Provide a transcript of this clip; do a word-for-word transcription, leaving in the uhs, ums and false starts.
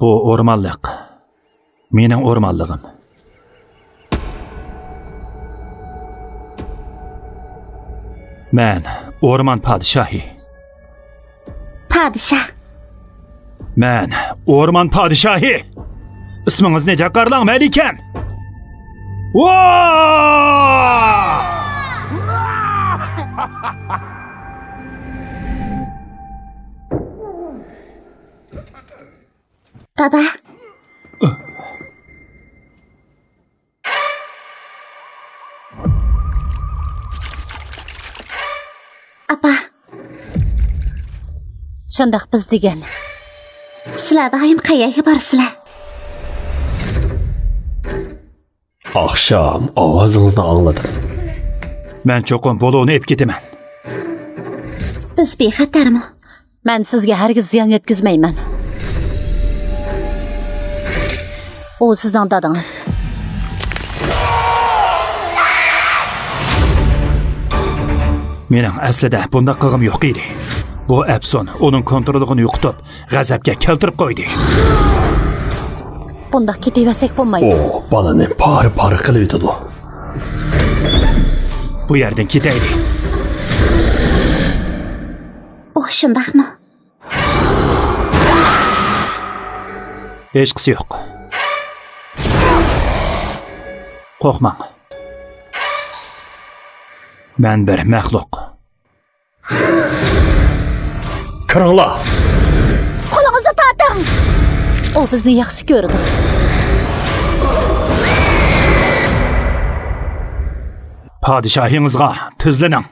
بۇ ئورمانلىق مېنىڭ ئورمانلىقىم. مەن ئورمان پادىشاھى. پادىشاھ. مەن ئورمان پادىشاھى. ئىسمىڭىزنى جاكارلاڭ، مەلىكەم. ۋا! دادا. ئاپا. شۇنداق بىز دېگەن. سىلەر دائىم قەيەرگە بارىسىلەر؟ ئاخشام ئاۋازىڭىزنى ئاڭلىدىم. مەن چوقۇم بولۇنى ئېلىپ كېتىمەن. بىز بىخەتەرمۇ؟ مەن سىزگە ھەرگىز زىيان يەتكۈزمەيمەن. ئۇ سىزنىڭ دادىڭىز. مېنىڭ ئەسلىدە بۇنداق قىلغۇم يوق ئىدى. بۇ ئەپسۇن ئۇنىڭ كونترولىغىنى يوقىتىپ، غەزەپكە كەلتۈرۈپ قويدى. بۇنداق كېتىۋەرسەك بولمايدۇ. ئۇ بالىنى پارە-پارە قىلىۋېتىدۇ. بۇ يەردىن كېتەيلى. ئۇ شۇنداقمۇ؟ ھېچقىسى يوق. قورقماڭ. مەن بىر مەخلۇق. كىرىڭلار! قولىڭىزنى تارتىڭ! ئۇ بىزنى ياخشى كۆرىدۇ. پادىشاھىڭىزغا تىزلىنىڭ.